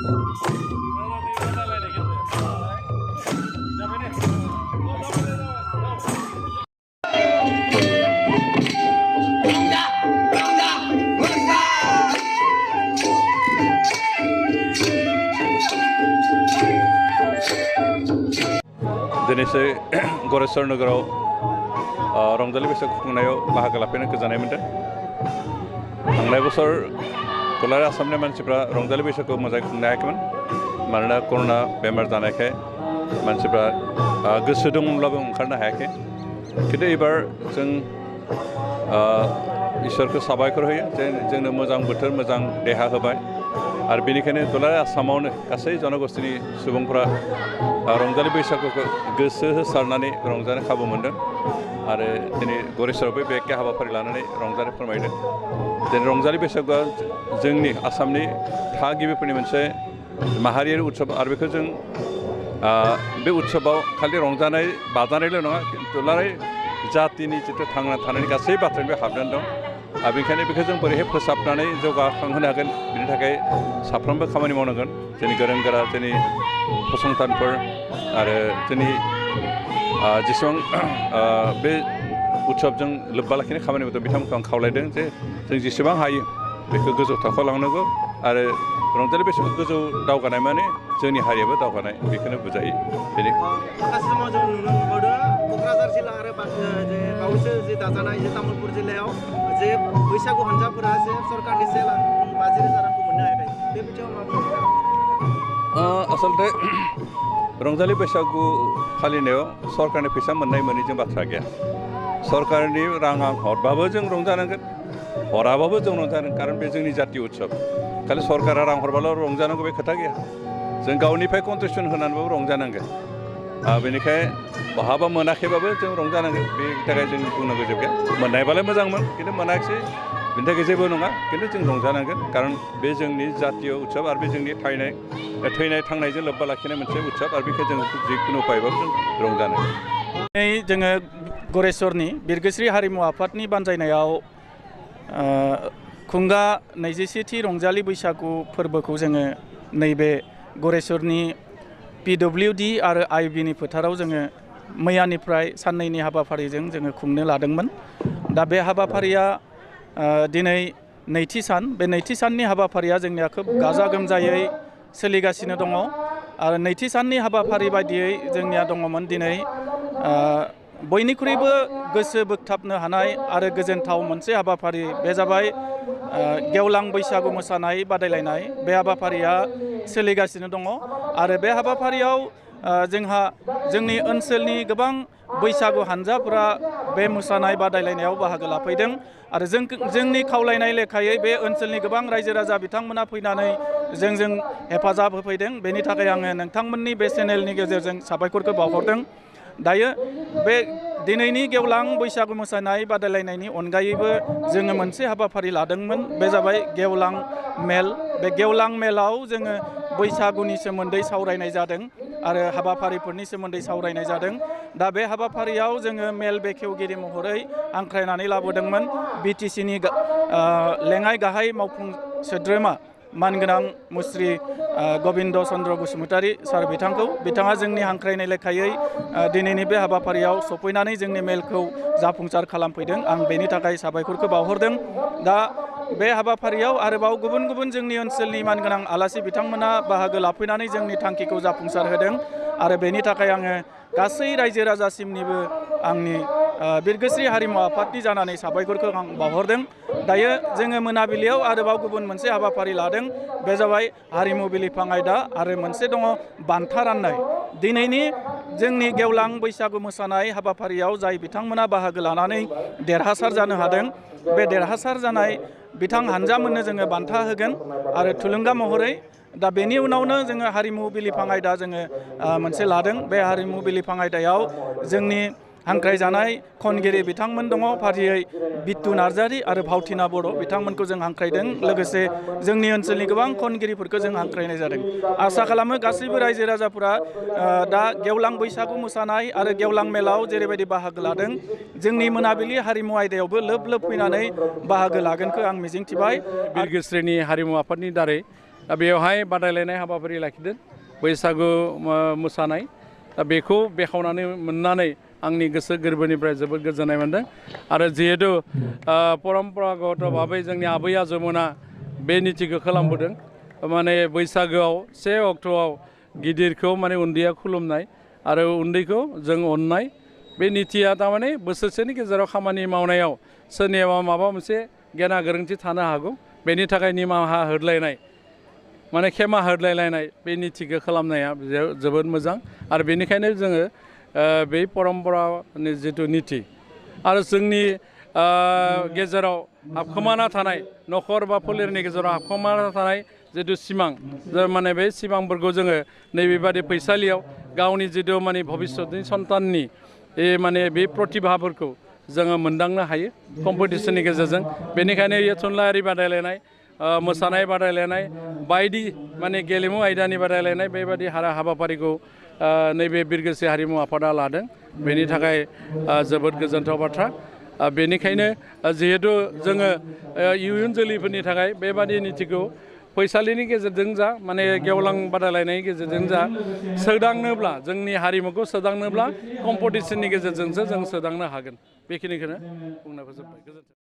दिनैसो गरेस्वर नोगोराव रंजालि बैसागु खुंनायाव बाहागो लाफैनो गोजोननाय मोनदों। थांनाय बोसोर दुलाराय आसामनि मानसिफ्रा रंजालि बैसागु मोजाङै खुंनो हायाखैमोन मानोना कर'ना बेमार जानायखाय मानसिफ्रा गोसो दंमोनब्लाबो ओंखारनो हायाखै। खिन्थु एबार जों इसोरखौ साबायखर होयो जे जोंनो मोजां बोथोर मोजां देहा होबाय आरो बेनिखायनो दुलाराय आसामावनो गासै जनगोष्ठीनि सुबुंफ्रा रंजालि बैसागुखौ गोसो होसारनानै रंजानो खाबु मोनदों आरो दिनै गरेस्वरावबो बे एखे हाबाफारि लानानै रंजानो फोरमायदों। दिनै रंजालि बैसागुआ जोंनि आसामनि थागिबिफोरनि मोनसे माहारियारि उत्सब आरो बेखौ जों बे उत्सबाव खालि रंजानाय बाजानायल' नङा दुलाराय जातिनि जिथु थांना थानायनि गासै बाथ्रानि बे हाबनानै दं आरो बेनिखायनो बेखौ जों बोरैहाय फोसाबनानै जौगाखांहोनो हागोन बेनि थाखाय साफ्रोमबो खामानि मावनांगोन। जोंनि गोरों गोरा जोंनि फसंथानफोर आरो जोंनि जेसेबां बे उत्सबजों लोब्बा लाखिनाय खामानि मावदों बिथांमोनखौ आं खावलायदों जे जों जेसेबां हायो बेखौ गोजौ थाखोआव लांनांगौ आरो रंजालि बैसागु गोजौ दावगानाय माने जोंनि हारियाबो दावगानाय बेखौनो बुजायो। माखासे समाव जों नुनो मोनबावदों क'क्राझार जिल्ला आरो जे बावैसो जे दाजानाय जे तामुलपुर जिल्लायाव जे बैसागु हानजाफोरा जे सरकारनि 1,50,000 रांखौ मोननो हायाखै बे बिथिङाव मा बुंनो? आसलथे रंजालि बैसागु फालिनायाव सरकारनि फैसा मोननाय मोनैजों बाथ्रा गैया। सरकारनि रां हरबाबो जों रंजानांगोन हराबाबो जों रंजानांगोन खारन बे जोंनि जातीय उत्सब। खालि सरकारा रां हरबाल' रंजानांगौ बे खोथा गैया। जों गावनिफ्राय कन्ट्रिबिउसन होनानैबाबो रंजानांगोन। बेनिखायनो बहाबा मोनाखैबाबो जों रंजानांगोन बेनि थाखाय जों बुंनांगौ जेबो गैया। मोननायबालाय मोजांमोन खिन्थु मोनाखिसै बेनि थाखाय जेबो नङा खिन्थु जों रंजानांगोन खारन बे जोंनि जातीय उत्सब आरो बे जोंनि थैनाय थांनायजों लोब्बा लाखिनाय मोनसे उत्सब आरो बेखौ जों जिखुनु उपायबाबो जों रंजानांगोन। दिनै जोङो गरेस्वरनि बिरगोस्रि हारिमु आफादनि बानजायनायाव खुंगा 21थि रंजालि बैसागु फोरबोखौ जोङो नैबे गरेस्वरनि PWD आरो IBनि फोथाराव जोङो मैयानिफ्राय साननैनि हाबाफारिजों जोङो खुंनो लादोंमोन। दा बे हाबाफारिया दिनै नैथि सान बे नैथि साननि हाबाफारिया जोंनिया खोब गाजा गोमजायै सोलिगासिनो दङ आरो नैथि साननि हाबाफारि बायदियै जोंनिया दङमोन दिनै बयनिख्रुइबो गोसो बोगथाबनो हानाय आरो गोजोनथाव मोनसे हाबाफारि बे जाबाय गेवलां बैसागु मोसानाय बादायलायनाय। बे हाबाफारिया सोलिगासिनो दङ आरो बे हाबाफारियाव जोंहा जोंनि ओनसोलनि गोबां बैसागु हानजाफोरा बे मोसानाय बादायलायनायाव बाहागो लाफैदों आरो जोंनि खावलायनाय लेखायै बे ओनसोलनि गोबां रायजो राजा बिथांमोना फैनानै जोंजों हेफाजाब होफैदों। बेनि थाखाय आङो नोंथांमोननि बे चेनेलनि गेजेरजों साबायखरखौ बावहरदों। दायो बे दिनैनि गेवलां बैसागु मोसानाय बादायलायनायनि अनगायैबो जोङो मोनसे हाबाफारि लादोंमोन बे जाबाय गेवलां मेल। बे गेवलां मेलाव जोङो बैसागुनि सोमोन्दै सावरायनाय जादों आरो हाबाफारिफोरनि सोमोन्दै सावरायनाय जादों। दा बे हाबाफारियाव जोङो मेल बेखेवगिरि महरै हांख्रायनानै लाबोदोंमोन BTCनि लेङाइ गाहाय मावफुं सोद्रोमा मानगोनां मुस्रि गबिन्द चन्द्र बसुमतारी सार बिथांखौ। बिथाङा जोंनि हांख्रायनाय लेखायै दिनैनि बे हाबाफारियाव सफैनानै जोंनि मेलखौ जाफुंसार खालामफैदों। आं बेनि थाखाय साबायखरखौ बावहरदों। दा बे हाबाफारियाव आरोबाव गुबुन गुबुन जोंनि ओनसोलनि मानगोनां आलासि बिथांमोना बाहागो लाफैनानै जोंनि थांखिखौ जाफुंसार होदों आरो बेनि थाखाय आङो गासै रायजो राजासिमनिबो आंनि बिरगोस्रि हारिमु आफादनि जानानै साबायखरखौ आं बावहरदों। दायो जोङो मोनाबिलियाव आरोबाव गुबुन मोनसे हाबाफारि लादों बे जाबाय हारिमु बिलिफां आयदा आरो मोनसे दङ बान्था राननाय। दिनैनि जोंनि गेवलां बैसागु मोसानाय हाबाफारियाव जाय बिथांमोना बाहागो लानानै देरहासार जानो हादों बे देरहासार जानाय बिथां हानजामोननो जोङो बान्था होगोन आरो थुलुंगा महरै। दा बेनि उनावनो जोङो हारिमु बिलिफां आयदा जोङो मोनसे लादों। बे हारिमु बिलिफां आयदायाव जोंनि हांख्रायजानाय खनगिरि बिथांमोन दङ फारियै बिट्टु नार्जारी आरो भावथिना बर' बिथांमोनखौ जों हांख्रायदों। लोगोसे जोंनि ओनसोलनि गोबां खनगिरिफोरखौ जों हांख्रायनाय जादों। आसा खालामो गासैबो रायजो राजाफोरा दा गेवलां बैसागु मोसानाय आरो गेवलां मेलाव जेरैबायदि बाहागो लादों जोंनि मोनाबिलि हारिमु आयदायावबो लोब लोब फैनानै बाहागो लागोनखौ आं मिजिंथिबाय। बिरगोस्रिनि हारिमु आफादनि दारै दा बेवहाय बादायलायनाय हाबाफारि लाखिदों बैसागु मोसानाय दा बेखौ बेखावनानै मोननानै आंनि गोसो गोरबोनिफ्राय जोबोद गोजोननाय मोनदों आरो जिहेतु परम्परागत भाबै जोंनि आबै आजौमोना बे नितिखौ खालामबोदों माने बैसागोआव 1 अक्ट'आव गिदिरखौ माने उन्दैया खुलुमनाय आरो उन्दैखौ जों अननाय बे नितिया थारमाने बोसोरसेनि गेजेराव खामानि मावनायाव सोरनियाबा माबा मोनसे गेना गोरोन्थि थानो हागौ बेनि थाखाय निमाहा होलायनाय माने खेमा होलायलायनाय बे नितिखौ खालामनाया जोबोद मोजां आरो बेनिखायनो जोङो बे परम्परानि जिथु निति आरो जोंनि गेजेराव हाबखोमाना थानाय न'खर बा फोलेरनि गेजेराव हाबखोमाना थानाय जिथु सिमां माने बे सिमांफोरखौ जोङो नैबेबादि फैसालियाव गावनि जिथु माने भबिष्यतनि सन्ताननि माने बे प्रतिभाफोरखौ जोङो मोनदांनो हायो कम्पिटिसननि गेजेरजों बेनिखायनो थुनलाइयारि बादायलायनाय मोसानाय बादायलायनाय बायदि माने गेलेमु आयदानि बादायलायनाय बेबायदि हाबाफारिखौ नैबे बिरगोस्रि हारिमु आफादा लादों बेनि थाखाय जोबोद गोजोनथाव बाथ्रा बेनिखायनो जिहेतु जोङो इयुन जोलैफोरनि थाखाय बेबादि नितिखौ फैसालिनि गेजेरजों जा माने गेवलां बादायलायनायनि गेजेरजों जा सोदांनोब्ला जोंनि हारिमुखौ सोदांनोब्ला कम्पिटिसननि गेजेरजोंसो जों सोदांनो हागोन बेखिनिखौनो बुंना फोजोबबाय गोजोन्थों।